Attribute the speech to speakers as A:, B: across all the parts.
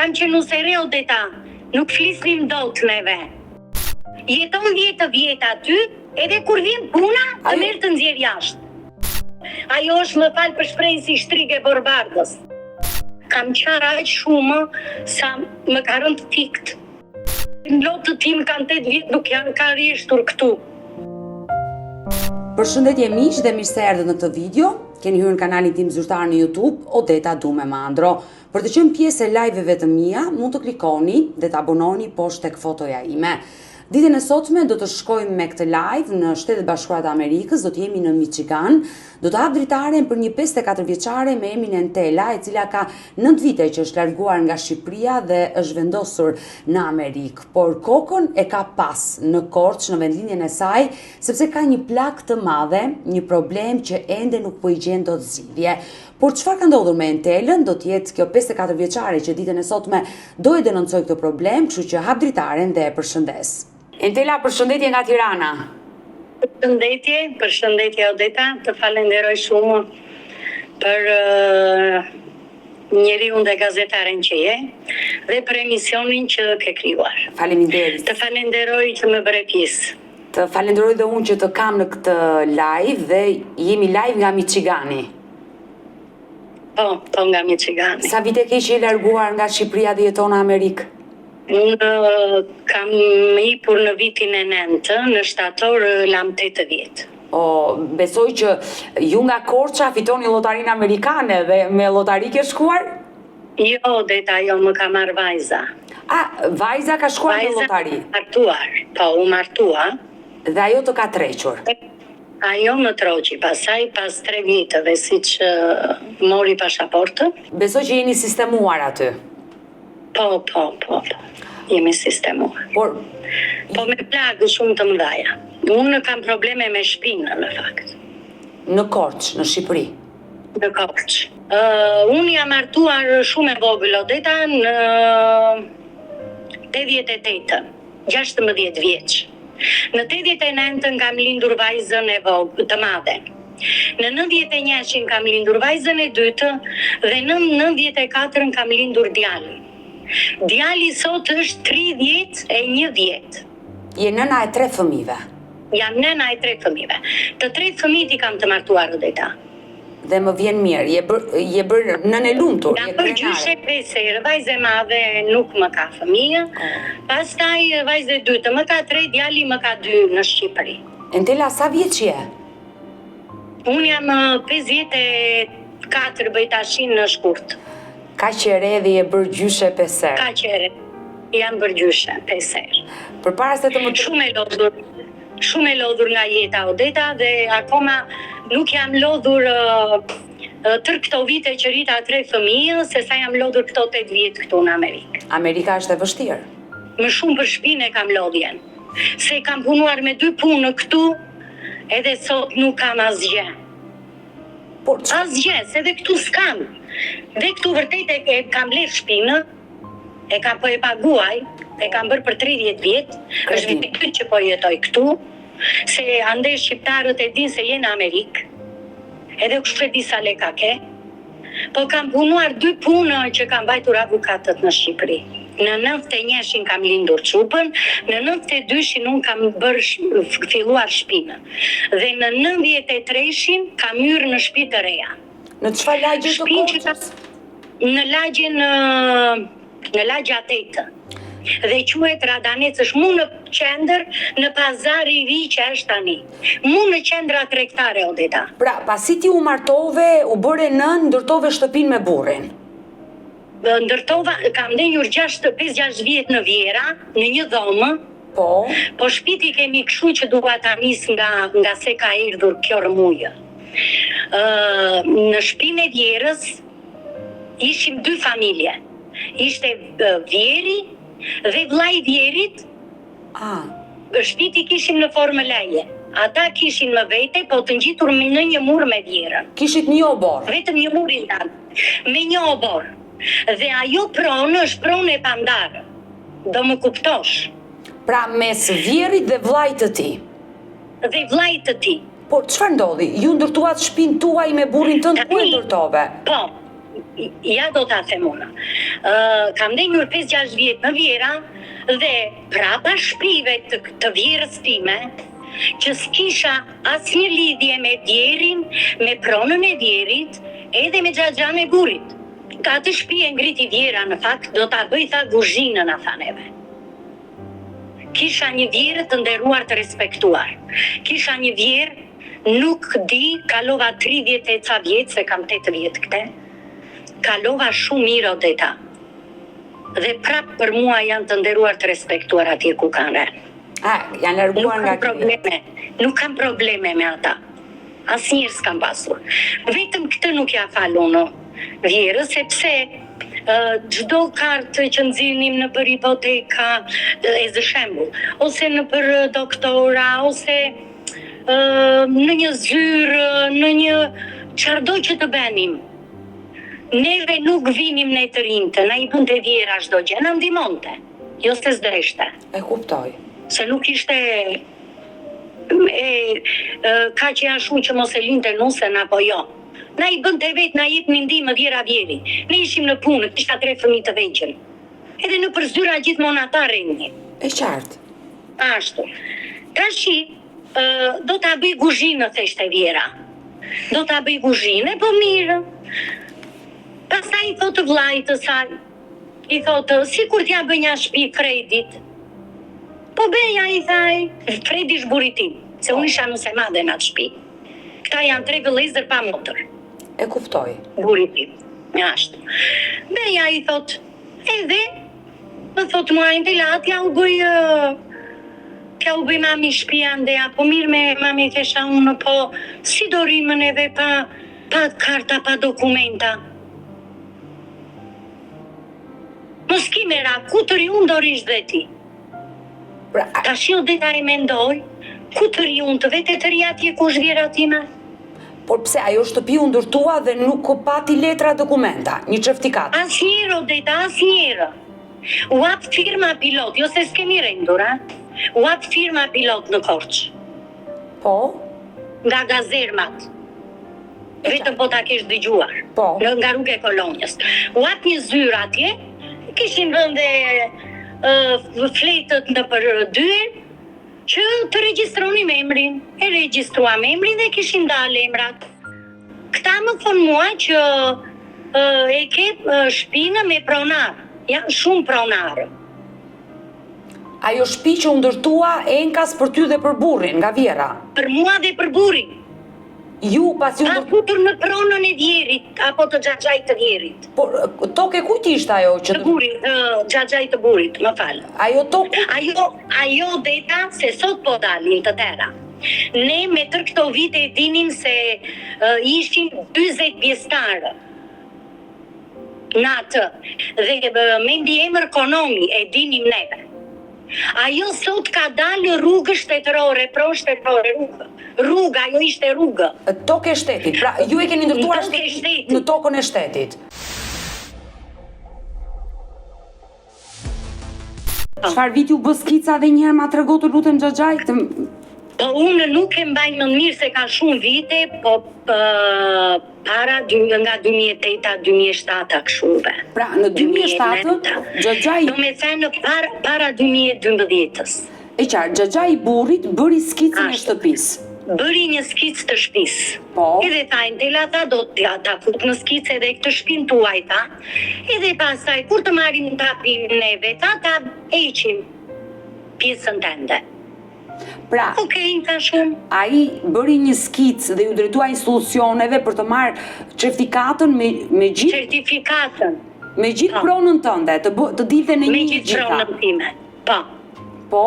A: Kam qenë nuse e re Odeta, nuk flisnim dot neve. Jeton dhjetë vjet aty, edhe kur vjen puna, të merr të nxjerr jashtë. Ajo është më fal për shprehjen si shtrigë e borëbardhës. Kam qarë aq shumë sa më ka rënë të fikët. Lotët tim kanë 8 vjet nuk janë kanë rreshtur këtu.
B: Përshëndetje miq dhe mirë se erdhët në këtë video. Keni hyrë në kanalin tim zyrtar në YouTube, Odeta Dume Mandro. Për të qenë pjesë e live-eve të mia, mund të klikoni dhe të abononi poshtë tek fotoja ime. Ditën e sotme do të shkojmë me këtë live në Shtetet e Bashkuara të Amerikës, do të jemi në Michigan, do të hap dritaren për një 54 vjeçare me emrin Entela, e cila ka 9 vite që është larguar nga Shqipëria dhe është vendosur në Amerikë, por kokën e ka pas në Korçë, në vendlindjen e saj, sepse ka një plagë të madhe, një problem që ende nuk po i gjen dot zgjidhje. Por çfarë ka ndodhur me Entelën, do të jetë kjo 54 vjeçare që ditën e sotme do e denoncojë këtë problem, kështu që hap dritaren dhe e përshëndes. Entela, përshëndetje nga Tirana.
A: Përshëndetje, përshëndetje Odeta, të falenderoj shumë për njeriun dhe gazetaren që je dhe për emisionin që ke krijuar.
B: Faleminderit.
A: Të falenderoj që më bëre pjesë.
B: Të falenderoj dhe unë që të kam në këtë live dhe jemi live nga Michigani.
A: Po, po nga Michigani.
B: Sa vite ke që je larguar nga Shqipëria dhe jeton në Amerikë?
A: Unë kam hipur në vitin e nëntë, në shtator lam 8 vjet.
B: O, besoj që ju nga Korça fitoni llotarinë amerikane dhe me llotari ke shkuar?
A: Jo, Odeta, jo, më ka marrë vajza.
B: A, vajza ka shkuar në llotari?
A: Vajza martuar, po, u martua.
B: Dhe ajo të ka tërhequr?
A: Ajo më tërhoqi, pastaj pas tre viteve, siç mori pashaportën.
B: Besoj që jeni sistemuar aty.
A: Po, po, po, po, jemi sistemuar.
B: Por,
A: Po me plagë shumë të mëdhaja. Unë kam probleme me shpinë, në fakt.
B: Në Korçë, në Shqipëri.
A: Në Korçë. Unë jam martuar shumë e vogël, Odeta, në 88-ën, 16 vjeç. Në 89-ën kam lindur vajzën e vogël, të madhe. Në 91-shin kam lindur vajzën e dytë dhe në 94-ën kam lindur djalin. Djali sot është 31 vjet.
B: Je nëna e tre fëmijëve.
A: Jam nëna e tre fëmijëve. Të tre fëmijët i kam të martuar Odeta.
B: Dhe më vjen mirë, je bërë je bërë nënë e lumtur,
A: Jam
B: je
A: bërë
B: krenare.
A: gjyshe pesë herë, vajzë e madhe nuk më ka fëmijë, pastaj vajzë e dytë më ka tre, djali më ka dy në Shqipëri.
B: Entela, sa vjeç je?
A: Unë jam 54 bëj tashin në shkurt.
B: Kaq e re dhe je bërë gjyshe pesë herë.
A: Kaq e re. Jam bërë gjyshe pesë herë.
B: Përpara se të më
A: Shumë e lodhur, shumë e lodhur nga jeta Odeta dhe akoma nuk jam lodhur tërë këto vite që rrita tre fëmijë, se sa jam lodhur këto 8 vjet këtu në Amerikë.
B: Amerika është e vështirë.
A: Më shumë për shpinë e kam lodhjen. Se kam punuar me dy punë këtu, edhe sot nuk kam asgjë.
B: Por çfarë?
A: Asgjë, se dhe këtu s'kam. Dhe këtu vërtet e, e kam blerë shpinë, e kam po e paguaj, e kam bërë për 30 vjet, është viti i dytë që po jetoj këtu, se andej shqiptarët e dinë se je në Amerikë, edhe kush e di sa leka ke. Po kam punuar dy punë që kam vajtur avokatët në Shqipëri. Në 91-shin kam lindur çupën, në 92-shin unë kam bërë filluar shpinë. Dhe në 93-shin kam hyrë në shtëpi të reja.
B: Në çfarë lagje të
A: Shpinë që
B: Korçës?
A: Në lagjen në lagja 8. Dhe quhet Radanec, është mu në qendër, në pazar i ri që është tani. Mu në qendra tregtare Odeta.
B: Pra, pasi ti u martove, u bëre nënë, ndërtove shtëpinë me burrin.
A: Ndërtova, kam ndenjur 6 5-6 vjet në Vjera, në një dhomë,
B: Po.
A: Po shtëpitë i kemi kështu që dua ta nis nga nga se ka erdhur kjo rrëmujë. Ë në shtëpinë e Vjerës ishim dy familje. Ishte Vjeri dhe vllai i Vjerit.
B: Ah.
A: Shtëpitë i kishim në formë L-je. Ata kishin më vete, po të ngjitur në një mur me Vjerën.
B: Kishit një oborr.
A: Vetëm një mur i ndan. Me një oborr. Dhe ajo pronë është pronë e pandarë. Do më kuptosh.
B: Pra mes vjehrrit dhe vllait të tij.
A: Dhe vllait të tij.
B: Por çfarë ndodhi? Ju ndërtuat shpinë tuaj me burrin tënd ku e ndërtove?
A: Po. Ja do ta them unë. Ë kam ndenjur 5-6 vjet në vjehrra dhe prapa shpive të, të vjehrrës time, që s'kisha asnjë lidhje me vjehrrin, me pronën e vjehrrit, edhe me xhaxhan e burrit. Atë shpi e ngriti vjehrra në fakt, do ta bëj tha guzhinën na tha neve. Kisha një vjehrrë të nderuar të respektuar. Kisha një vjehrrë nuk di kalova 30 e ca vjet se kam 8 vjet këte. Kalova shumë mirë Odeta. Dhe prap për mua janë të nderuar të respektuar atje ku kanë
B: rënë. A, janë larguar nga
A: kjo. Probleme, nuk kam probleme me ata. Asnjëherë s'kam pasur. Vetëm këtë nuk ja fal unë vjehrrës, sepse çdo kartë që nxirrnim nëpër hipoteka, e zë shembull, ose nëpër doktora, ose në një zyrë, në një çfarëdo që të bënim. Neve nuk vinim ne të rinjtë, na i bënte vjehrra çdo gjë, na ndihmonte. Jo se s'deshte.
B: E kuptoj.
A: Se nuk ishte e kaq e ashtu që mos e linte nusen apo jo. Na i bënte vetë, na jepnin ndihmë vjehrra vjehrri. Ne ishim në punë, kisha tre fëmijë të vegjël. Edhe nëpër zyra gjithmonë ata rrinin.
B: E qartë.
A: Ashtu. Tashi, do ta bëj guzhinë, theshte vjehrra. Do ta bëj guzhinë, po mirë. Pastaj i thotë vllait të saj, I thotë, sikur t'ia bëj nja shpi Fredit. Po beja, i tha ai. Fredi është burri tim, se unë isha nuse e madhe në atë shpi. Këta janë tre vëllezër pa motër.
B: E kuptoj.
A: Burri tim. Ashtu. Beja, i thotë, edhe, më thotë mua Entela, t'ja u bëj, t'ja u bëj mami shpi andeja, po mirë me mami thesha unë, po si do rrimë neve pa, pa karta, pa dokumenta. Mos ki merak, ku të rri unë do rrish dhe ti. Pra, Tashi Odeta e mendoj, ku të rri unë të vete të rri atje ku është vjehrra time?
B: Por pse ajo shtëpi u ndërtua dhe nuk pati letra dokumenta, një certifikatë?
A: Asnjëherë Odeta, asnjëherë. U hap firma pilot, jo se s'kemi rendur, a? U hap firma pilot në Korçë.
B: Po?
A: Nga gazermat. Vetëm po ta kesh dëgjuar.
B: Po.
A: Në nga rruga e Kolonjës. U hap një zyrë atje, kishin vënë dhe uh, fletët nëpër dyer që të regjistronim emrin. E regjistruam emrin dhe kishin dalë emrat. Këta më thonë mua që uh, e ke uh, shpinë me pronar. Janë shumë pronarë.
B: Ajo shtëpi që u ndërtua enkas për ty dhe për burrin nga vjehrra.
A: Për mua dhe për burrin.
B: Ju pasi u
A: Pa futur në pronën e vjehrrit apo të xhaxhait të vjehrrit.
B: Por tokë e kujt ishte ajo
A: që Të burrit, të xhaxhait të burrit, më fal.
B: Ajo tokë
A: Ajo, ajo Odeta se sot po dalin të tëra. Ne me tërë këto vite e dinim se uh, ishin 40 pjesëtarë në atë dhe me mbiemër Konomi e dinim neve. Ajo sot ka dalë rrugë shtetërore, pronë shtetërore, rrugë. Rrugë, ajo ishte
B: rrugë. Tokë e shtetit. Pra, ju e keni ndërtuar shtëpinë në tokën e shtetit. Çfarë viti u bë skica dhe një herë ma trego të lutem xhaxhai
A: të Po unë nuk e mbaj mend mirë se ka shumë vite, po para dy, nga 2008-a, 2007-a kështu
B: be. Pra, në 2007 xhaxhai
A: Do me thënë para, para 2012-ës.
B: E qartë, xhaxhai i burrit bëri skicën e shtëpisë.
A: Bëri një skicë të shtëpisë.
B: Po.
A: Edhe tha Entela tha do t'ja ta fut në skicë edhe këtë shtëpinë tuaj tha. Edhe pastaj kur të marrim tapin neve tha ta heqim pjesën tënde.
B: Pra,
A: Ok, thash unë.
B: ai bëri një skicë dhe iu drejtua institucioneve për të marrë certifikatën me me
A: gjithë Certifikatën.
B: me gjithë Po. pronën tënde, të bë, të dilte në
A: Me një gjithë gjitha. pronën time. Po.
B: Po.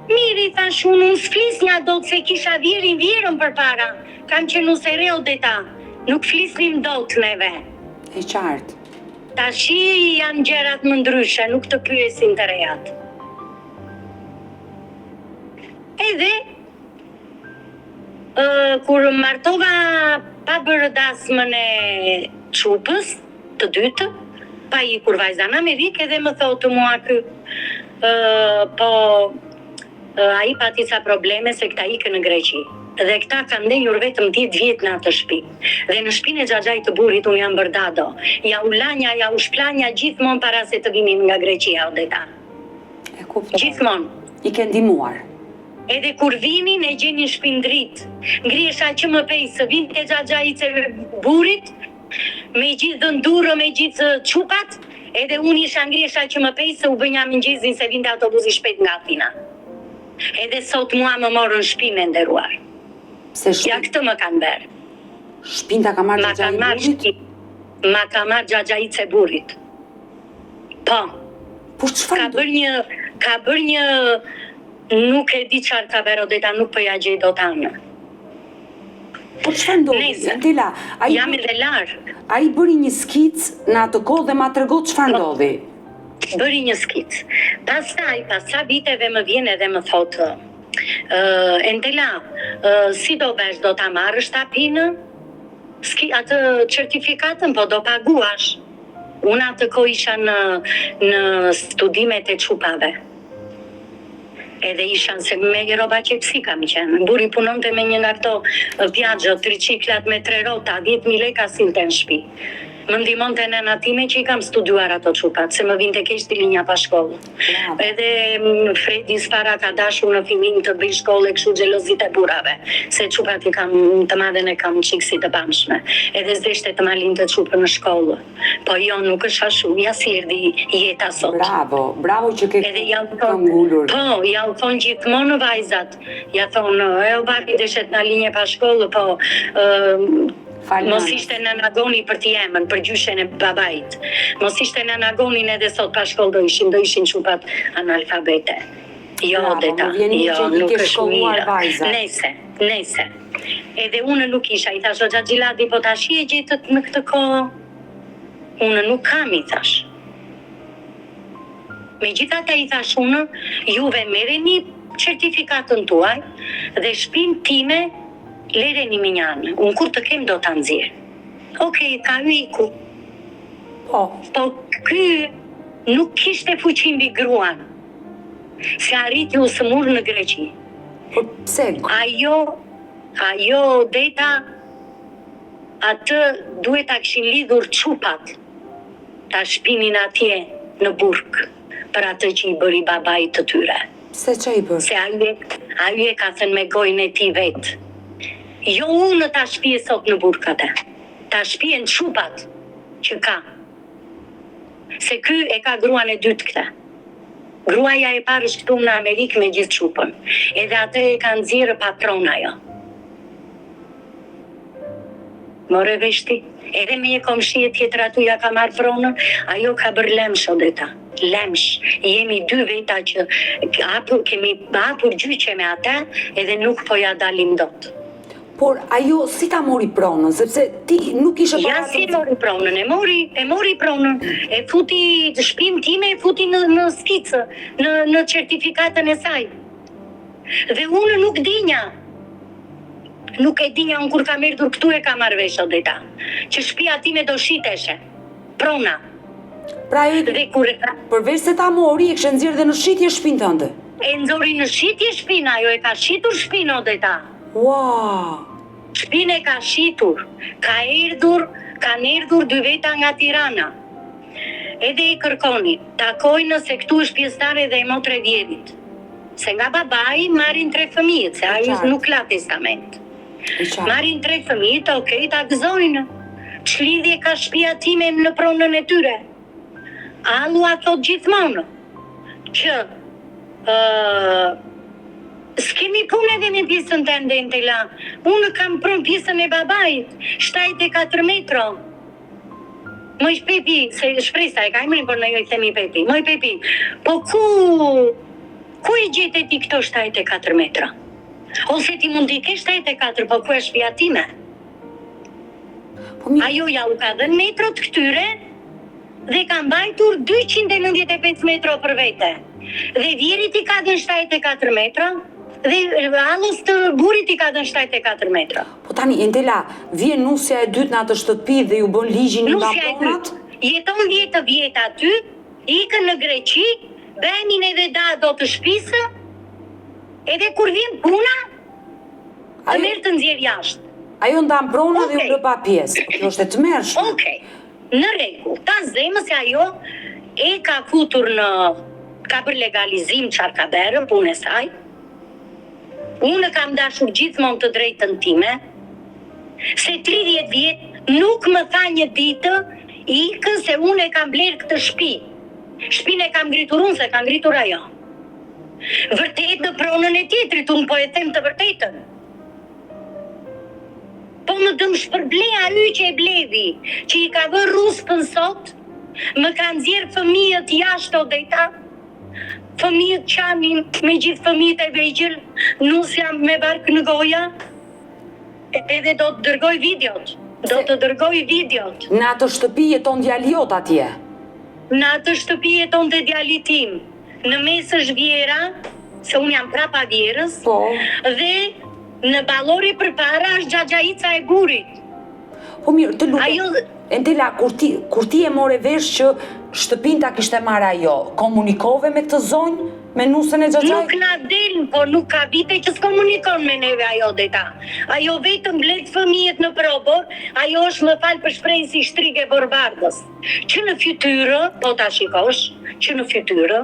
A: Mirë i thash unë, unë s'flisnja dot se kisha vjehrrin vjehrrën përpara. Kam qenë nuse e re Odeta. Nuk flisnim dot neve.
B: E qartë.
A: Tashi janë gjërat më ndryshe, nuk të pyesin të rejat. Edhe ë kur martova pa bërë dasmën e çupës të dytë, pa ikur vajza në Amerikë edhe më thotë mua ky ë po ë, ai pati ca probleme se këta ikën në Greqi. Dhe këta kanë ndenjur vetëm 10 vjet në atë shtëpi. Dhe në shtëpinë e xhaxhait të burrit unë jam bërë dado. Ja u lanja, ja u shplanja gjithmonë para se të vinin nga Greqia Odeta.
B: E kuptoj.
A: Gjithmonë.
B: I ke ndihmuar.
A: Edhe kur vinin e gjenin shpinë dritë. Ngrihesha që më pesë, vinte xhaxhai i burrit me gjithë dhëndurë, me gjithë çupat, edhe unë isha ngrihesha që më pesë u bënja mëngjezin se vinte autobusi shpejt nga Athina. Edhe sot mua më morën shpinë e nderuar.
B: Pse shpinë?
A: Ja këtë më kanë bërë.
B: Shpinë ta ka marrë xhaxhai i burrit?
A: Ma ka marrë xhaxhai i burrit. Po.
B: Po çfarë?
A: Ka bërë një ka bërë një nuk e di çfarë ka bërë Odeta, nuk po ja gjej dot anën.
B: Po çfarë ndodhi?
A: Nëse,
B: Entela, ai
A: jam edhe larg.
B: Ai bëri një skicë në atë kohë dhe ma trego çfarë
A: po.
B: ndodhi.
A: Bëri një skicë. Pastaj, pas ca viteve më vjen edhe më thotë, ë Entela, ë, si do vesh, do ta marrësh tapinë? Ski atë certifikatën, po do paguash. Unë atë kohë isha në në studimet e çupave. Edhe isha se me rrobaqepësi kam qenë. Burri punonte me një nga këto Piaggio, triçiklat me tre rrota, 10.000 leka sillte në shtëpi. Më ndihmonte nëna time që i kam studiuar ato çupat, se më vinte keq t'i linja pa shkollë. Edhe Fredi s'para ka dashur në fillim të bëj shkollë e kështu xhelozitë e burrave, se çupat i kam të madhen e kam çik si të pamshme. Edhe s'deshte të ma linte çupën në shkollë. Po jo, nuk është ashtu, ja si erdhi jeta sot.
B: Bravo, bravo që ke
A: Edhe ja u thonë,
B: këmbëngulur.
A: po, ja u thonë gjithmonë vajzat, ja thonë, e o babi deshe të na linje pa shkollë, po, ë,
B: Falë
A: mos
B: nënës.
A: ishte nëna Goni për t'i emën, për gjyshen e babait. Mos ishte nëna Gonin edhe sot pa shkollë do ishin, do ishin çupat analfabete. Jo,
B: Bravo,
A: Odeta,
B: më vjen mirë
A: jo,
B: që i
A: nuk
B: ke
A: është
B: shkolluar
A: mirë.
B: vajzat.
A: Nese, nese. Edhe unë nuk isha, i thash, o Xhaxhiladi, po tashi e gjetët në këtë kohë? Unë nuk kam, i thash. Megjithatë i thash unë, juve merreni certifikatën tuaj dhe shpinë time lereni mënjanë. Unë kur të kem do ta nxjerr. Okej, tha iku.
B: Po.
A: Po ky nuk kishte fuqi mbi gruan. Se arriti u sëmur në Greqi.
B: Po pse?
A: Ajo, ajo Odeta atë duhet ta kishin lidhur çupat, ta shpinin atje në burg për atë që i bëri babait të tyre.
B: Pse ça i bëri?
A: Se ai e, ai e ka thënë me gojën e tij vetë. Jo unë ta shpie sot në burg atë. Ta shpien çupat që ka. Se ky e ka gruan e dytë këtë. Gruaja e parë është këtu në Amerikë me gjithë çupën. Edhe atë e ka nxjerrë pa pronë ajo. More vesh ti? Edhe me një komshie tjetër aty ja ka marrë pronën, ajo ka bërë lemsh Odeta. Lemsh. Jemi dy veta që hapur, kemi hapur gjyqe me atë edhe nuk po ja dalim dot.
B: Por ajo si ta mori pronën, sepse ti nuk ishe
A: Ja
B: para
A: si e mori pronën, e mori, e mori pronën, e futi shpinë time, e futi në, në skicë, në, në certifikatën e saj. Dhe unë nuk dinja, nuk e dinja unë kur kam erdhur këtu e kam marrë vesh Odeta, që shtëpia time do shiteshe, prona.
B: Pra ajo
A: Dhe kur
B: përveç se ta mori, e kishte nxjerrë dhe në shitje shpinë tënde.
A: e nxori në shitje shpinë, ajo e ka shitur shpinë Odeta.
B: Ua!
A: Shpinë e ka shitur, ka erdhur, kanë erdhur dy veta nga Tirana. Edhe i kërkonin, takojnë se këtu është pjesëtare dhe e motre vjerit. Se nga babai marrin tre fëmijët, se ai
B: qartë.
A: nuk la testament.
B: E qartë.
A: Marrin tre fëmijët, okej, ta gëzojnë. Ç'lidhje ka shtëpia time në pronën e tyre? Allua thot gjithmonë që ë s'kemi punë edhe me pjesën tënde Entela. Unë kam pronë pjesën e babait, 74 metro. Moj Pepi, se shpresa e ka emrin, por ne jo i themi Pepi. Moj Pepi, po ku ku e gjete ti këto 74 metra? Ose ti mund t'i kesh 74, po ku është shtëpia time?
B: Po mirë,
A: Ajo ja u ka dhënë metrot këtyre dhe ka mbajtur 295 metro për vete. Dhe vjerit i ka dhënë 74 metro dhe allës të burrit i ka dhënë 74 metro.
B: po tani Entela, vjen nusja e dytë në atë shtëpi dhe ju bën ligjin ju nda
A: Nusja e
B: pronat?
A: dytë, jeton 10 vjet aty, ikën në Greqi, bëhemin edhe dado të shtëpisë, edhe kur vjen puna, Të merr të nxjerr jashtë.
B: Ajo ndan pronën dhe ju lë pa pjesë. Po kjo është e tmerrshme.
A: Okej. Në rregull. Ta zemë se ajo e ka futur në ka bërë legalizim çfarë ka bërë, punë e saj. Unë kam dashur gjithmonë të drejtën time, se 30 vjet nuk më tha një ditë ikë se unë e kam blerë këtë shtëpi. Shpinë e kam ngritur unë, s'e ka ngritur ajo. Vërtet në pronën e tjetrit, unë po e them të vërtetën. Po më dëmshpërble ai që e bleu, që i ka vërë rruspën sot, më ka nxjerrë fëmijët jashtë Odeta, fëmijët qanin me gjithë fëmijët e vegjël, nusja me bark në goja, edhe do të dërgoj videot, do të dërgoj videot.
B: Në atë shtëpi jeton djali jot atje?
A: Në atë shtëpi jetonte djali tim. Në mes është vjehrra, se unë jam prapa vjehrrës,
B: Po.
A: dhe në ballore përpara është xhaxhaica e burrit.
B: Po mirë, të lutem.
A: Ajo
B: Entela, kur ti kur ti e more vesh që shtëpinë ta kishte marrë ajo, komunikove me këtë zonjë, me nusen e
A: nuk
B: xhaxhait?
A: na del, po nuk ka vite që s'komunikon me neve ajo Odeta. Ajo vetëm mbledh fëmijët në oborr, ajo është më fal për shprehjen si shtrigë e borëbardhës. Që në fytyrë, po ta shikosh, që në fytyrë,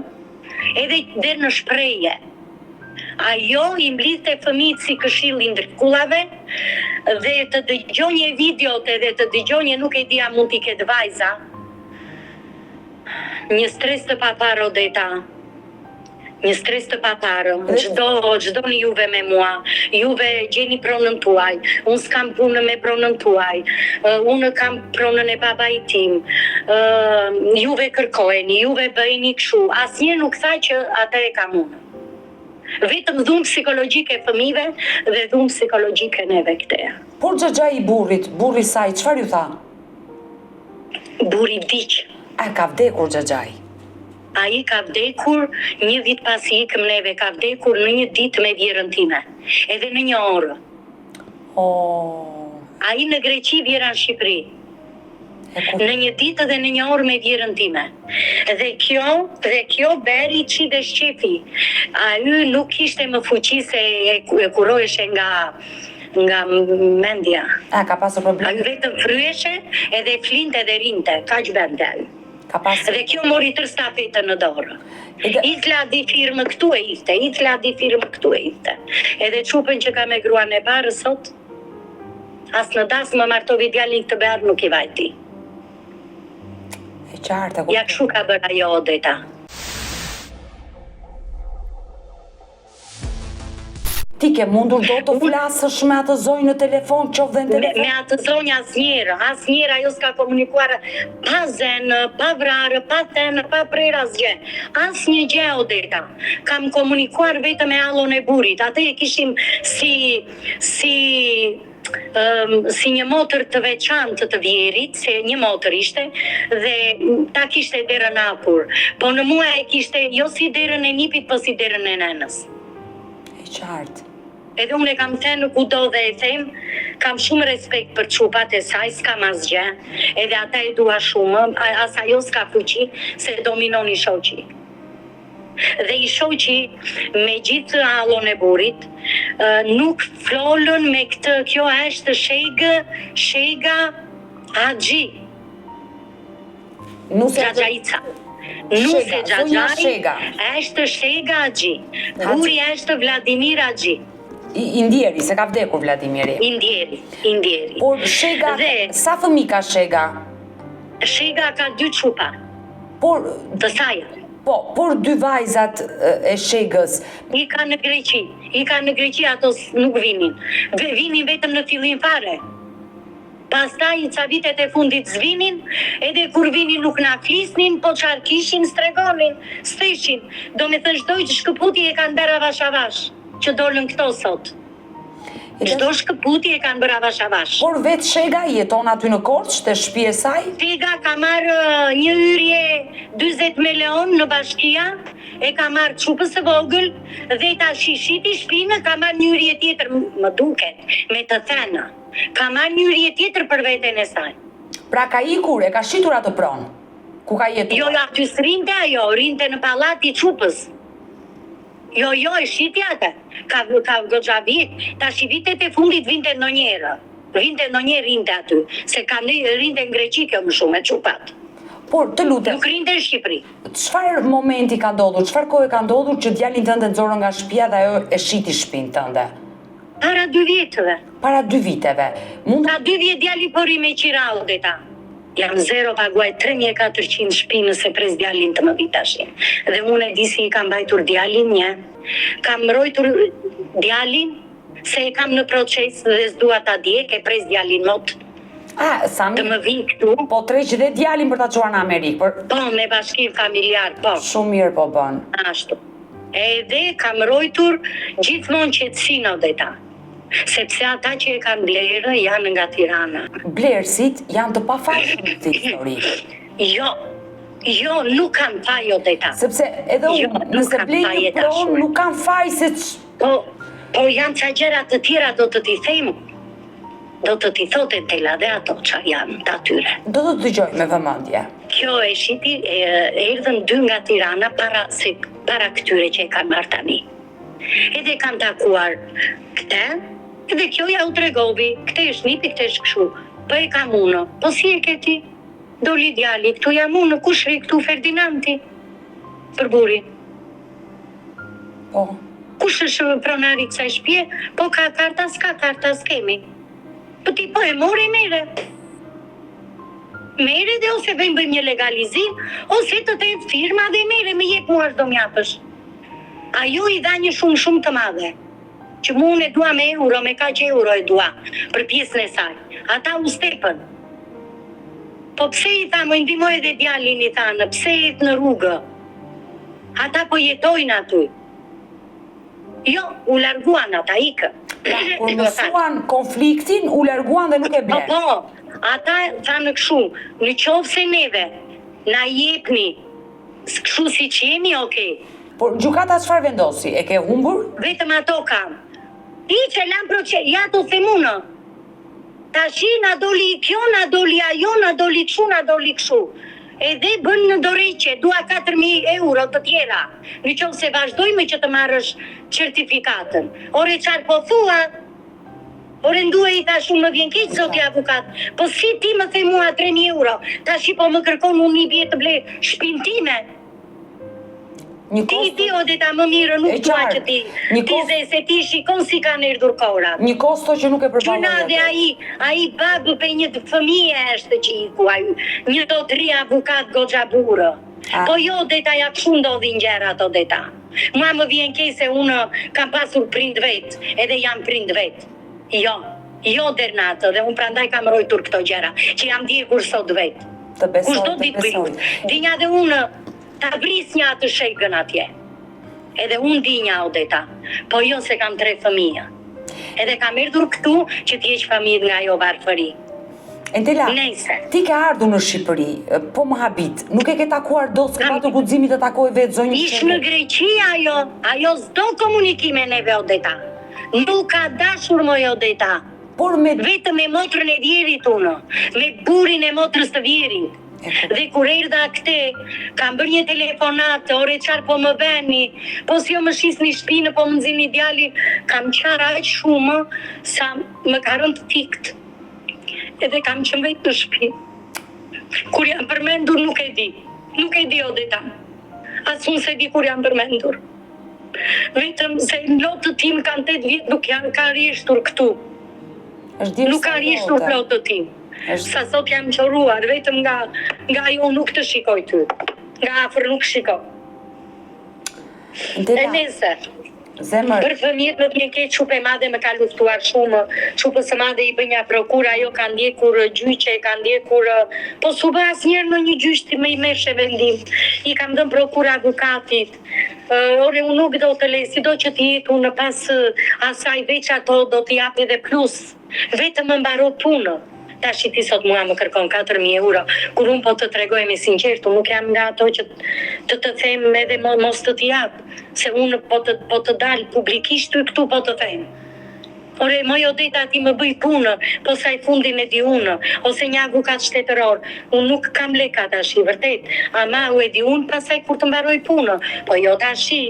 A: edhe deri në shprehje. Ajo i mblidhte fëmijët si këshilli i ndrikullave dhe të dëgjonje videot edhe të dëgjonje nuk e di a mund t'i ketë vajza një stres të paparë Odeta. Një stres të paparë, ç'do, ç'doni juve me mua, juve gjeni pronën tuaj, unë s'kam punë me pronën tuaj, unë kam pronën e babait tim, juve kërkojeni, juve bëjeni kështu, asnjë nuk tha që atë e kam unë. Vetëm dhunë psikologjike fëmijëve dhe dhunë psikologjike neve këteja.
B: Por xhaxhai i burrit, burri i saj, çfarë ju tha?
A: Burri vdiq.
B: A ka vdekur xhaxhai?
A: Ai ka vdekur një vit pasi ikëm neve ka vdekur në një ditë me vjehrrën time edhe në një orë.
B: Oh.
A: Ai në Greqi vjehrra në Shqipëri. Në një ditë dhe në një orë me vjehrrën time. Dhe kjo dhe kjo bëri ç'i desh qejfi. Ai nuk kishte më fuqi se e, e kuroheshe nga nga mendja.
B: A ka pasur problem?
A: Ai vetëm fryheshe edhe flinte dhe rrinte, kaq bënte ai.
B: Ka pasur.
A: Dhe kjo mori tërë stafetën në dorë. Hidh di firmë këtu e hidhte, hidh di firmë këtu e hidhte. Edhe çupën që ka me gruan e parë sot, as në dasmë martovi djalin këtë behar nuk i vajti.
B: E qartë, e
A: Ja kështu ka bërë ajo Odeta.
B: Ti ke mundur do të flasësh me atë zonjë në telefon, qoftë dhe në telefon?
A: Me, me atë zonjë asnjëherë, asnjëherë ajo s'ka komunikuar pa zenë, pa vrarë, pa thënë, pa prerë asgjë. Asnjë gjë Odeta. Kam komunikuar vetëm me allon e burrit. Atë e kishim si si si një motër të veçantë të vjehrrit, se një motër ishte, dhe ta kishte derën hapur. Po në mua e kishte jo si derën e nipit, po si derën e nënës.
B: E qartë.
A: Edhe unë e kam thënë kudo dhe e them, kam shumë respekt për çupat e saj, s'kam asgjë, edhe ata e dua shumë, as ajo s'ka fuqi, se dominon i shoqi. Dhe i shoqi me gjithë allon e burrit, nuk folën me këtë, kjo është shegë, shega Haxhi.
B: Nuse
A: Xhaxhaica. Nuse
B: xhaxhai
A: është Shega Haxhi. Burri është Vladimir Haxhi.
B: I, i ndjeri, se ka vdekur Vladimiri.
A: I ndjeri, i ndjeri.
B: Por Shega,
A: Dhe,
B: sa fëmijë ka Shega?
A: Shega ka dy çupa.
B: Por
A: të saja.
B: Po, por dy vajzat e Shegës.
A: I ka në Greqi, i ka në Greqi ato nuk vinin. Vinin vetëm në fillim fare. Pastaj ca vitet e fundit s'vinin, edhe kur vinin nuk na flisnin, po çfarë kishin s'tregonin, s'theshin. Domethënë çdo shkëputje e kanë bërë avash avash, që dolën këto sot. Çdo shkëputje e kanë bërë avash avash.
B: Por vetë Shega jeton aty në Korçë, te shtëpia e saj?
A: Shega ka marrë një hyrje 40 milion në bashkia, e ka marrë çupës së vogël dhe tash i shiti shpinë, ka marrë një hyrje tjetër, më duket, me të thënë. Ka marrë një hyrje tjetër për veten e saj.
B: Pra ka ikur, e ka shitur atë pronë, ku ka jetuar.
A: Jo, jo, aty s'rrinte ajo, rrinte në pallat i çupës. Jo, jo, e shiti atë. Ka ka goxha vjet. Tashi vitet e fundit vinte ndonjëherë. Vinte ndonjëherë rrinte aty, se ka rrinte në Greqi kjo më shumë me çupat.
B: Por, të lutem.
A: Nuk rrinte në Shqipëri.
B: Çfarë momenti ka ndodhur, çfarë kohe ka ndodhur që djalin tënd e nxorën nga shtëpia dhe ajo e shiti shtëpinë tënde?
A: Para dy vjetëve.
B: Para dy viteve.
A: Mund Ka dy vjet djali po rri me qira Odeta. Jam zero paguaj 3400 shpinë se pres djalin të më vi tashi. Dhe unë e di si i kam mbajtur djalin një. Kam mbrojtur djalin se e kam në proces dhe s'dua ta djeg, e pres djalin mot.
B: Ah, sa
A: të më vijë këtu.
B: Po tërheq dhe djalin për ta çuar në Amerikë,
A: për Po, me bashkim familjar, po.
B: Shumë mirë po bën.
A: Ashtu. Edhe kam rojtur gjithmonë qetësinë Odeta. Sepse ata që e kanë blerë janë nga Tirana.
B: Blerësit janë të pafajshëm në këtë histori.
A: Jo. Jo, nuk kanë faj Odeta.
B: Sepse edhe unë, jo, nëse blej një pronë, nuk kam faj se
A: Po, po janë ca gjëra të tjera do të t'i them, do të t'i thotë Entela dhe ato ça janë të
B: atyre. Do të dëgjoj me
A: vëmendje. Kjo e shiti, e, erdhën dy nga Tirana para, se, para këtyre që e kanë marrë tani. Edhe kanë takuar këte, edhe kjo ja u tregovi, këte është nipi, këte është kështu. Po e kam unë, po si e ke ti? Doli djali, këtu jam unë, kush rri këtu Ferdinanti? Për burin.
B: Po.
A: Kush është pronari i kësaj shtëpie? Po ka karta, s'ka karta, s'kemi. Po ti po e more, mere. Mere dhe ose vëjmë bëjmë një legalizim, ose të të jetë firma dhe mere, më jep mua ç'do m'japësh. Ajo i dha një shumë shumë të madhe, që mu unë e dua me euro, me kaq euro e dua, për pjesën e saj. Ata u stepën. Po pse i tha, më ndihmoj edhe djalin i thanë, pse jet në rrugë? Ata po jetojnë aty. Jo, u larguan ata,
B: ikën. Pra, kur mësuan konfliktin, u larguan dhe nuk e
A: blenë. Po, po, ata thanë kështu, në qoftë se neve na jepni kështu siç jemi, okej.
B: Por gjykata çfarë vendosi? E ke humbur?
A: Vetëm ato kam. Hiç e lamë proces, ja të them unë. Tashi na doli kjo, na doli ajo, na doli kshu, na doli kshu. Edhe bën në dorëheqje, dua 4000 euro të tjera. Në qoftë se vazhdojmë që të marrësh certifikatën. Ore çfarë po thua? Ore ndue i thash unë më vjen keq zoti avukat. Po si ti më the mua 3000 euro? Tashi po më kërkon unë i bie të blej shpinë time.
B: Një
A: Ti i di Odeta më mirë nuk dua që ti
B: Një
A: ti ze se ti shikon si kanë erdhur
B: kohrat. Një kosto që nuk e
A: përballoj. Gjynah dhe ai ai babë pe një fëmije është që iku ai një zotëri avukat goxha burrë. Po jo Odeta ja kshu ndodhin gjërat Odeta. Mua më vjen keq se unë kam pasur prind vet edhe jam prind vet. Jo. Jo der në atë dhe unë prandaj kam rojtur këto gjëra që jam djegur sot
B: vet. Të besoj,
A: Kush do
B: të
A: ditë bëj
B: besoj.
A: Dinja dhe unë ta vrisnja atë shegën atje. Edhe unë dinja Odeta, po jo se kam tre fëmijë. Edhe kam erdhur këtu që t'i heq fëmijët nga ajo varfëri.
B: Entela,
A: Nejse.
B: ti ke ardhur në Shqipëri, po më habit, nuk e ke takuar dot, s'ke patur guximin të takoj vetë zonjën
A: Ish në Greqi ajo, ajo s'do komunikim me neve Odeta. Nuk ka dashur moj Odeta.
B: Por me
A: Vetëm me motrën e vjehrrit unë, me burrin e motrës të vjehrrit. Dhe kur erdha këte, kam bërë një telefonatë, ore çfarë po më bëni, po si jo më shisni shpinë, po më nxini djalin, kam qarë aq shumë sa më ka rënë të fikt. Edhe kam qenë vetë në shtëpi. Kur jam përmendur nuk e di. Nuk e di Odeta. As unë s'e di kur jam përmendur. Vetëm se lotët tim kanë 8 vjet nuk janë kanë rreshtur këtu.
B: Është
A: Nuk kanë rreshtur lotët tim.
B: Është
A: Sa sot jam qorruar, vetëm nga nga ajo nuk të shikoj ty. Nga afër nuk shikoj. E
B: Entela,
A: nese.
B: zemër,
A: Për fëmijët më vjen keq çupë e madhe më ka luftuar shumë. Çupës së madhe i bëj një prokurë, ajo ka ndjekur gjyqe, ka ndjekur po s'u bë asnjëherë në një gjyq ti më i merrshe vendim. I kam dhënë prokurë avukatit. Ore unë nuk do të lej, sido që të jetë unë pas asaj veç ato do t'i jap edhe plus. Vetëm më mbaro punën. Tashi ti sot mua më kërkon 4000 euro, kur unë po të tregoj me sinqert, unë nuk jam nga ato që të të them edhe mos të t'i jap, se unë po të po të dal publikisht ty këtu po të them. Ore moj Odeta ti më bëj punë, po saj fundin e di unë, ose një avukat shtetëror, unë nuk kam leka tashi, vërtet, ama u e di unë pasaj kur të mbaroj punë, po jo tashi.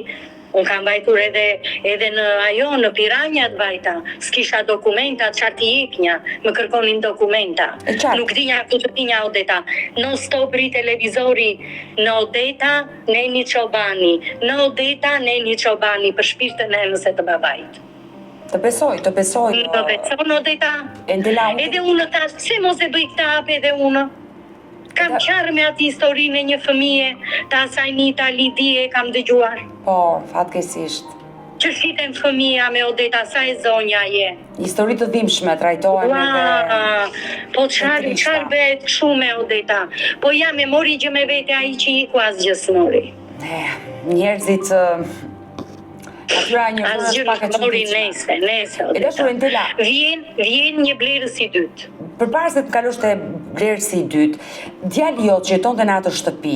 A: Unë kam vajtur edhe edhe në ajo në Piranjat vajta, s'kisha dokumenta çfarë t'i jepnja, më kërkonin dokumenta.
B: E qartë.
A: Nuk dinja ku të vinja Odeta. Non stop rri televizori në Odeta Neni Çobani, në Odeta Neni Çobani për shpirtin e nënës e të babait.
B: Të besoj, të besoj.
A: Më beson Odeta?
B: Entela, unë
A: Edhe unë thash, pse mos e bëj këtë hap edhe unë? Kam qarë me atë historinë e një fëmije të asaj në Itali di e kam dëgjuar.
B: Po, fatkeqësisht.
A: Që shiten fëmija me Odeta sa e zonja je.
B: Histori të dhimbshme trajtohen edhe.
A: Ua, po çfarë çfarë bëhet kështu me Odeta? Po ja me mori gjë me vete ai që iku asgjë s'mori.
B: Eh, njerëzit Natyra e njerëzore është pak e
A: çuditshme. Nese, nese,
B: E dashur Entela.
A: Vjen, vjen një blerës i dytë.
B: Përpara se të kalosh te blerësi i dytë, djali jot që jetonte në atë shtëpi,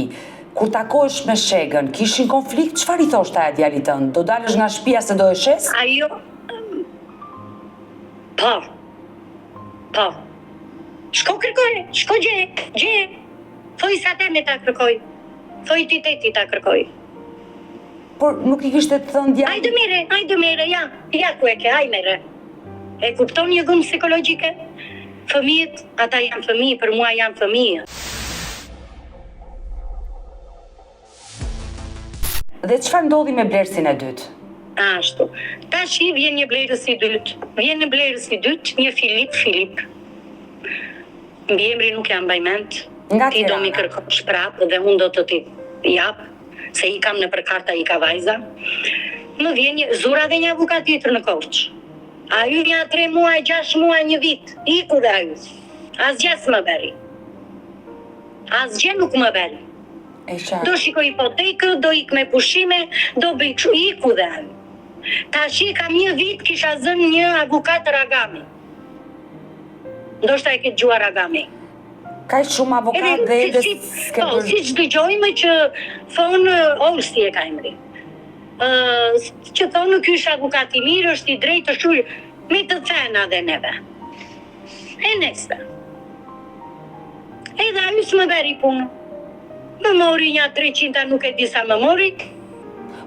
B: kur takohesh me Shegën, kishin konflikt, çfarë i thoshte ajo djalit tënd? Do dalësh nga shtëpia se do e shes?
A: Ajo Po. Po. Shko kërkoje, shko gjeje, gjeje. Thoj sa teme ta kërkoj. Thoj ti teti ta kërkoj.
B: Por nuk i kishte thënë djali.
A: Hajde mere, hajde mere, ja, ja ku e ke, haj mere. E kupton një dhunë psikologjike? Fëmijët, ata janë fëmijë, për mua janë fëmijë.
B: Dhe çfarë ndodhi me blerësin e dytë?
A: Ashtu. Tashi vjen një blerës i dytë. Vjen një blerës i dytë, një Filip, Filip. Mbiemrin nuk ja mbaj mend.
B: Nga
A: Ti do
B: Tirana.
A: m'i kërkosh prapë dhe unë do të t'i jap. Se i kam nëpër karta i ka vajza. Më vjen një, zura dhe një avukat tjetër në Korçë. Ai nja tre muaj, gjashtë muaj, një vit, iku dhe ai. Asgjë s'më bëri. Asgjë nuk më bëri.
B: E qartë.
A: Do shikoj hipotekë, do ik me pushime, do bëj kështu, iku dhe ai. Tashi kam një vit kisha zënë një avukat Ragami. Ndoshta e ke dëgjuar Ragami.
B: Kaq shumë avokat dhe
A: Edhe
B: ende
A: si,
B: s'ke
A: po,
B: bërë.
A: siç dëgjojmë që thonë Olsi e ka emrin. Ë, që thonë ky është avukat i mirë, është i drejtë, është ky me të thëna dhe neve. E neste. Edhe ai s'më bëri punë. Më mori nja 300 nuk e di sa më mori.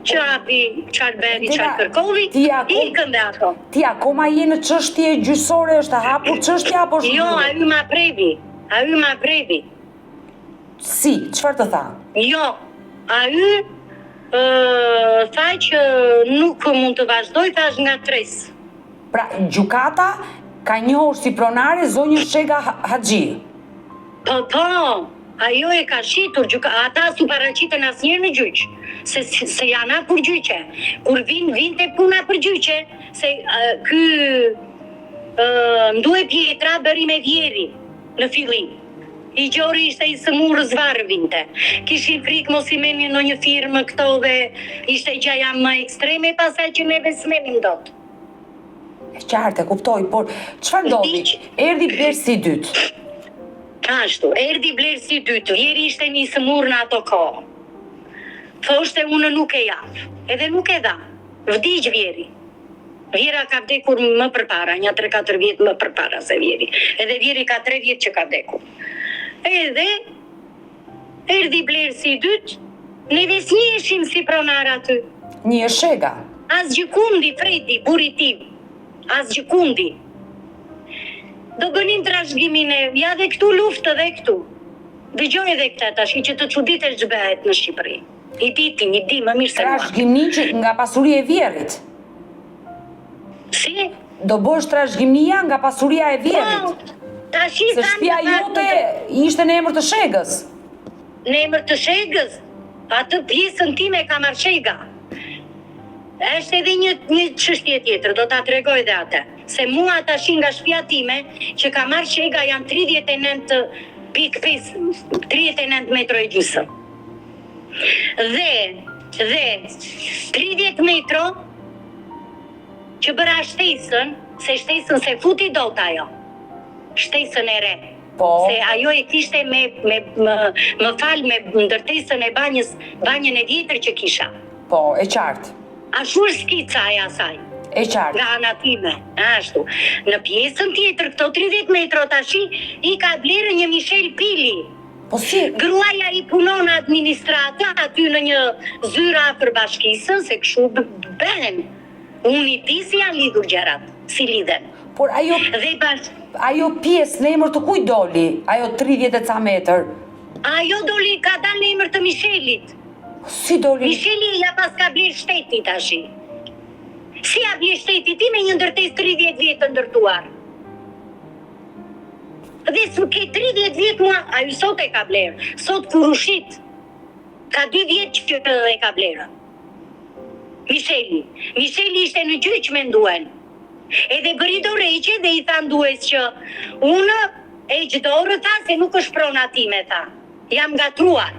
A: Që api çfarë bëri, çfarë kërkovi,
B: Ti ako-
A: ikën dhe ato.
B: Ti akoma je në çështje gjyqësore, është e hapur çështja apo është
A: Jo,
B: mbyllur?
A: ai ma previ. Ai ma previ.
B: Si, çfarë të tha?
A: Jo, ai ë tha që nuk mund të vazhdoj, thash nga tres.
B: Pra, gjykata ka njohur si pronare zonjën Shega Haxhi.
A: Po, po, ajo e ka shitur gjyka, ata s'u paraqitën asnjëherë në gjyq, se se janë hapur gjyqe. Kur vin vinte puna për gjyqe, se uh, ky uh, Ndue Pjetra bëri me vjerin në fillim. I gjori ishte i sëmurë zvarrë vinte. Kishin frikë mos i merrnin ndonjë firmë këto dhe ishte gjëja më ekstreme pastaj që neve s'merrnim dot.
B: E qartë, e kuptoj, por çfarë ndodhi? Erdhi blerësi i dytë.
A: Ashtu, erdhi blerësi i dytë, vjeri ishte një i sëmurë në ato kohë. Thoshte unë nuk e jap, edhe nuk e dha. Vdiq vjeri. Vjera ka vdekur më përpara, nja 3-4 vjet më përpara se vjeri. Edhe vjeri ka 3 vjet që ka vdekur. Edhe erdhi blerësi i dytë, neve s'njiheshim si pronar aty.
B: Një Shega.
A: Asgjëkundi, Fredi, burri tim. Asgjëkundi. Do bënim trashëgiminë, ja dhe këtu luftë dhe këtu. Dëgjoj edhe këtë tash, që të çuditesh ç'bëhet në Shqipëri. I di ti, i di më mirë se mua.
B: Trashëgimni që nga pasuria e vjerrit.
A: Si?
B: Do bësh trashëgimnia nga pasuria e vjerrit.
A: Po, tashi
B: Se shtëpia jote ishte në emër të Shegës.
A: Në emër të Shegës, atë pjesën time e ka marrë Shega. Është edhe një një çështje tjetër, do ta tregoj edhe atë. Se mua tashi nga shtëpia time që ka marrë Shega janë 39.5, 39 metro e gjysmë. Dhe dhe 30 metro që bëra shtesën, se shtesën se futi dot ajo. Shtesën e re.
B: Po.
A: Se ajo e kishte me me më, më fal me ndërtesën e banjës, banjën e vjetër që kisha.
B: Po, e qartë.
A: Ashtu është skica e asaj.
B: E qartë.
A: Nga ana time, ashtu. Në pjesën tjetër, këto 30 metro tashi, i ka blerë një Michel Pili.
B: Po si?
A: Gruaja i punon në administratë aty në një zyrë afër bashkisë, se kështu bëhen. Unë i di si janë lidhur gjërat, si lidhen.
B: Por ajo
A: Dhe bash
B: ajo pjesë në emër të kujt doli? Ajo 30 e ca metër.
A: Ajo doli ka dalë në emër të Mishelit.
B: Si doli?
A: Misheli ja paska blerë shteti tashi. Si ja bie shteti ti me një ndërtesë 30 vjet të ndërtuar? Dhe s'u ke 30 vjet mua, ai sot e ka blerë. Sot kur u shit, ka 2 vjet që e ka blerë. Misheli. Misheli ishte në gjyq me Nduen. Edhe bëri dorëheqje dhe i tha Ndues që unë heq dorë tha se nuk është prona time tha. Jam ngatruar.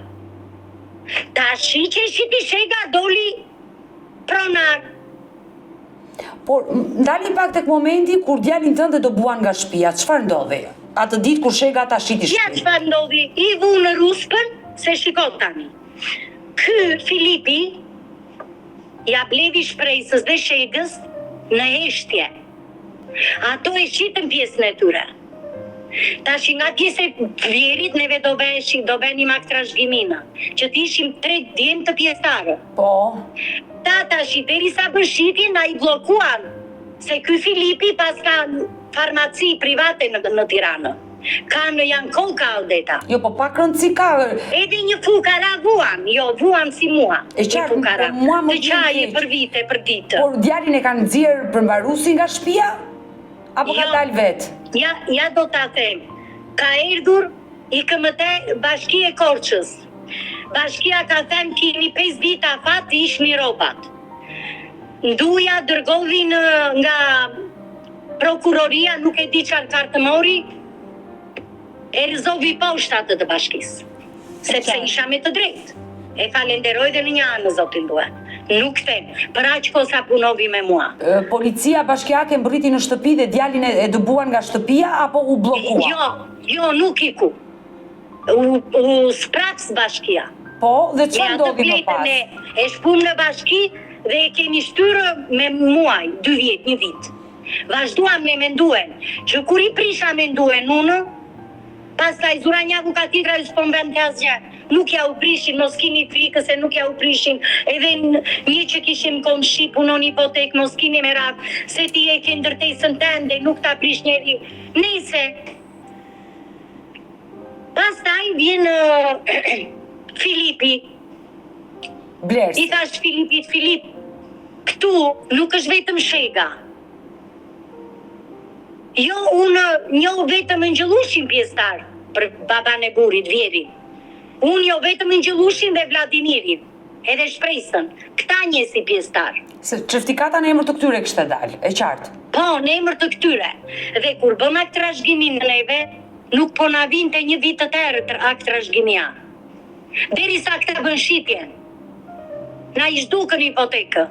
A: Tashi që e shiti Shega doli pronar.
B: Por, ndalemi pak tek momenti kur djalin tënd e dëbuan nga shtëpia, çfarë ndodhi? Atë ditë kur Shega ta shiti
A: Ja
B: shtëpinë.
A: çfarë ndodhi, i vunë ruspën, se shiko tani. Ky Filipi ja blevi Shpresës dhe Shegës në heshtje. Ato e shitën pjesën e tyre. Tashi nga pjesa e vjehrrit neve do bëheshim, do bënim akt trashëgiminë, që të ishim tre djem të pjesëtarë.
B: Po.
A: Ta tashi derisa bën shitjen na i bllokuan, se ky Filipi paska farmaci private në në Tiranë. Ka në Jankollka Odeta.
B: Jo, po pak rëndësi ka.
A: Edhe një fukara vuan, jo vuan si mua.
B: E qartë,
A: një fukara.
B: po mua më
A: Të
B: vjen
A: qaje
B: keq.
A: për vite, për ditë.
B: Por djalin e kanë nxjerrë përmbaruesi nga shtëpia? Apo ka
A: Jo.
B: dalë vetë?
A: Ja, ja do ta them. Ka erdhur IKMT Bashki e Korçës. Bashkia ka thënë keni 5 ditë afat të hiqni rrobat. Nduja dërgovi në nga prokuroria, nuk e di çfarë kartë mori, e rrëzovi poshtë atë të bashkisë. Sepse
B: qartë.
A: isha me të drejtë. E falenderoj dhe në një anë zotin Ndue. Nuk them, për aq kohë sa punovi me mua.
B: E, Policia bashkiake mbërriti në shtëpi dhe djalin e, e dëbuan nga shtëpia apo u bllokua?
A: Jo, jo, nuk iku. U, u spraps bashkia.
B: Po, dhe
A: Me
B: çfarë
A: atë
B: ndodhi më
A: fletën
B: pas?
A: e, e shpum në bashki dhe e kemi shtyrë me muaj, dy vjet, një vit. Vazhduam me menduen, që kur i prisha menduen unë, pastaj zura një avukat tjetër ajo s'po më bënte asgjë. Nuk ja u prishin, mos kini frikë se nuk ja u prishin. Edhe n- një që kishim komshi punon hipotek, mos kini merak, se ti e ke ndërtesën tënde, nuk ta prish njeri. Nëse Pastaj vjen ë, Filipi, I
B: Blersi.
A: thash Filipit, Filip, këtu nuk është vetëm Shega. Jo, unë njoh vetëm Engjëllushin pjesëtar për baban e burrit, vjehrrin. Unë njoh vetëm Engjëllushin dhe Vladimirin, edhe Shpresën. Këta njeh si pjesëtar.
B: Se certifikata në emër të këtyre kishte dalë, e qartë.
A: Po, në emër të këtyre. Dhe kur bëm akt trashëgimin neve, nuk po na vinte një vit të tërë tr- akt trashëgimia. Derisa këta bën shitjen. Na i zhdukën hipotekë.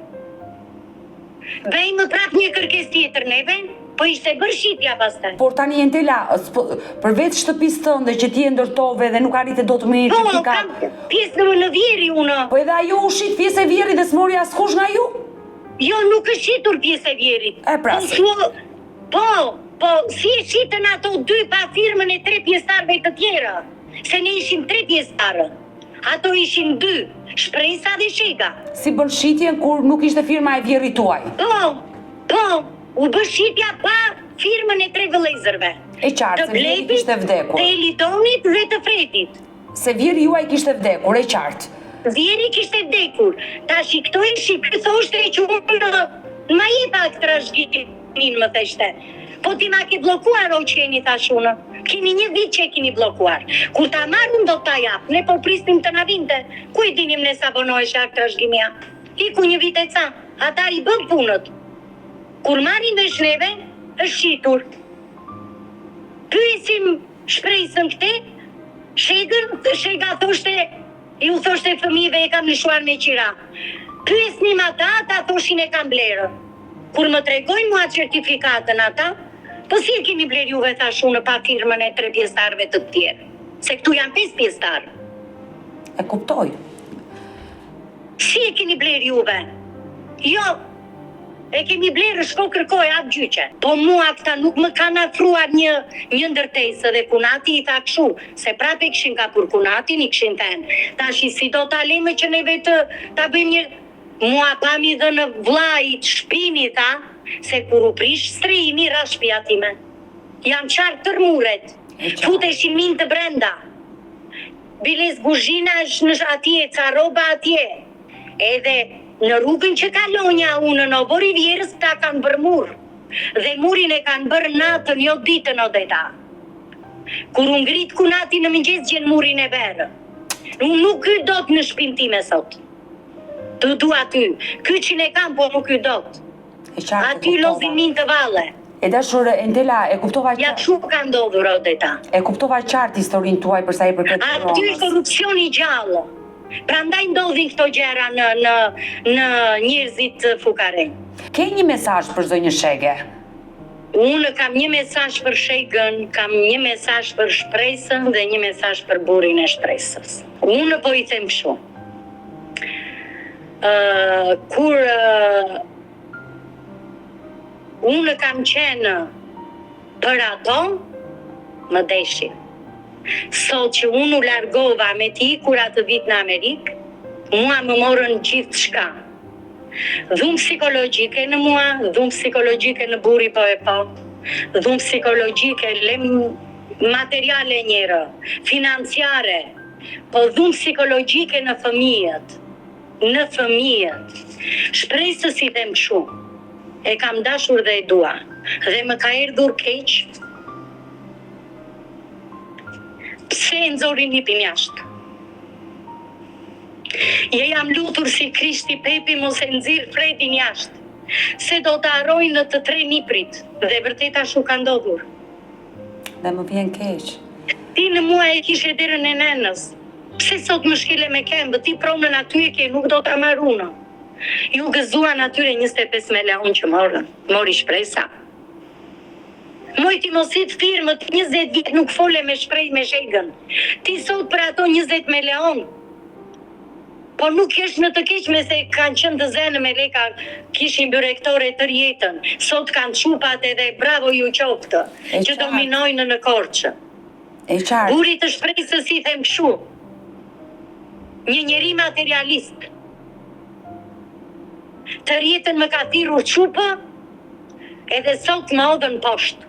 A: Bëjmë prap një kërkesë tjetër neve, po ishte bërë shitja pastaj.
B: Por tani Entela, s'po, përveç shtëpisë tënde që ti e ndërtove dhe nuk arrite dot të merrje
A: Po,
B: certifikat.
A: kam pjesë në, në vjeri unë.
B: Po edhe ajo u shit pjesë e vjehrrit dhe s'mori askush nga ju?
A: Jo, nuk është shitur pjesë e vjehrrit.
B: E, pra,
A: Po,
B: se-
A: thua- po, po, si e shitën ato dy pa firmën e tre pjesëtarëve të tjera? Se ne ishim tre pjesëtarë. Ato ishin dy, Shpresa dhe Shega.
B: Si bën shitjen kur nuk ishte firma e vjehrrit tuaj?
A: Po, po, u bë shitja pa firmën e tre vëllezërve.
B: E qartë,
A: Të
B: se vjehrri
A: Bledit,
B: kishte vdekur.
A: të Elitonit dhe të Fredit.
B: Se vjehrri juaj kishte vdekur, e qartë.
A: Vjehrri kishte vdekur. Tash i këto ishin, ky thoshte që unë ma jep akt trashëgimin, më theshte. Po ti ma ke bllokuar o qeni, thash unë. Keni një vit që e keni bllokuar. Kur ta marr unë do ta jap. Ne po prisnim të na vinte. Ku e dinim ne sa vonohesh akt trashëgimia? Iku një vit e ca. Ata i bën punët. Kur marrin vesh neve, është shitur. Pyesim shpresën këte, Shegën, Shega thoshte, ju thoshte fëmijëve e kam lëshuar me qira. Pyesnim ata, ata thoshin e kam blerë. Kur më tregojnë mua certifikatën ata, po si e keni blerë juve, thash unë pa firmën e tre pjesëtarëve të tjerë. Se këtu janë pesë pjesëtarë.
B: E kuptoj.
A: Si e keni blerë juve? Jo. E kemi blerë shko kërkoje hap gjyqe. Po mua këta nuk më kanë afruar një një ndërtesë dhe kunati i tha kshu se prapë e kishin kapur kunatin i kishin thënë tashi si do ta lëmë që neve të ta bëjmë një mua pa m'i dhënë vllait shpinë i tha se kur u prish strehimi ra shpia time janë çarë tërë muret futeshin minjtë brenda biles guzhina është në atje ca rroba atje Edhe në rrugën që kalonja unë në oborr i vjehrrës këta kanë bërë mur. Dhe murin e kanë bërë natën jo ditën Odeta. Kur u ngrit kunati në mëngjes gjen murin e bërë. Unë nuk hyj dot në shpinë time sot. Të dua ty. Kyçin e kam po nuk hyj dot.
B: E qartë, e
A: Aty
B: kuptova.
A: lozin minjtë valle.
B: E dashur Entela, e kuptova
A: Ja kshu ka ndodhur Odeta.
B: E kuptova qartë historinë tuaj për sa i përket
A: Aty
B: pronës.
A: korrupsion i gjallë. Prandaj ndodhin këto gjëra në në në njerëzit fukarenj.
B: Ke një mesazh për zonjën Shege?
A: Unë kam një mesazh për Shegën, kam një mesazh për Shpresën dhe një mesazh për burrin e Shpresës. Unë po i them kështu. Ë kur unë kam qenë për ato, më deshin. Sot që unë u largova me të ikur atë vit në Amerikë, mua më morën gjithçka. Dhunë psikologjike në mua, dhunë psikologjike në burri po e po, dhunë psikologjike le materiale njëherë, financiare, po dhunë psikologjike në fëmijët, në fëmijët. Shpresës i them kështu, e kam dashur dhe e dua, dhe më ka erdhur keq Pse e nxori nipin jashtë? E jam lutur si Krishti Pepi mos e nxirr Fredin jashtë, se do të harrojnë të tre niprit dhe vërtet ashtu ka ndodhur.
B: Dhe më vjen keq.
A: Ti në mua e kishe derën e nenës. Pse sot më shkele me kembë, ti pronën aty e ke, nuk do ta marr unë. Ju gëzuan atyre 25 meleon që morën, mori shpresa. Moj ti mos hidh firmë ti 20 vjet nuk fole me shprej me shegën ti sot për ato 20 meleon po nuk është në të keqme se kanë qenë të zënë me leka kishin byrektore tërë jetën sot kanë çupat edhe bravo ju qoftë që dominojnë në Korçë
B: E qartë.
A: Burrit të shpresës i them kshu një njeri materialist tërë jetën më ka thirrur çupë Edhe sot më hodhën poshtë.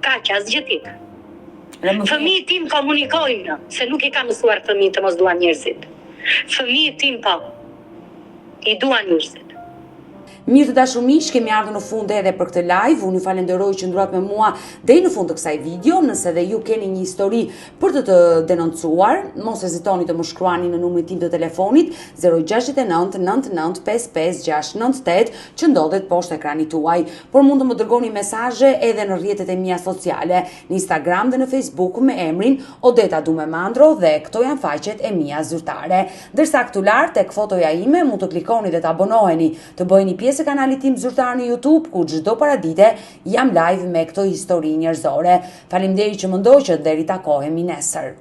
A: Kaq, asgjë tjetër. Fëmijët tim komunikojnë, se nuk i kam mësuar fëmijët të mos duan njerëzit. Fëmijët tim po. I duan njerëzit.
B: Mirë të dashur miq, kemi ardhur në fund edhe për këtë live. Unë ju falenderoj që qëndruat me mua deri në fund të kësaj video. Nëse dhe ju keni një histori për të të denoncuar, mos hezitoni të më shkruani në numrin tim të telefonit 069 99 55 698 që ndodhet poshtë ekranit tuaj. Por mund të më dërgoni mesazhe edhe në rrjetet e mia sociale, në Instagram dhe në Facebook me emrin Odeta Dume Mandro dhe këto janë faqet e mia zyrtare. Ndërsa këtu lart tek fotoja ime mund të klikoni dhe të abonoheni, të bëheni pjesë e kanalit tim zyrtar në YouTube ku çdo paradite jam live me këto histori njerëzore. Faleminderit që më ndoqët dhe ritakohemi nesër.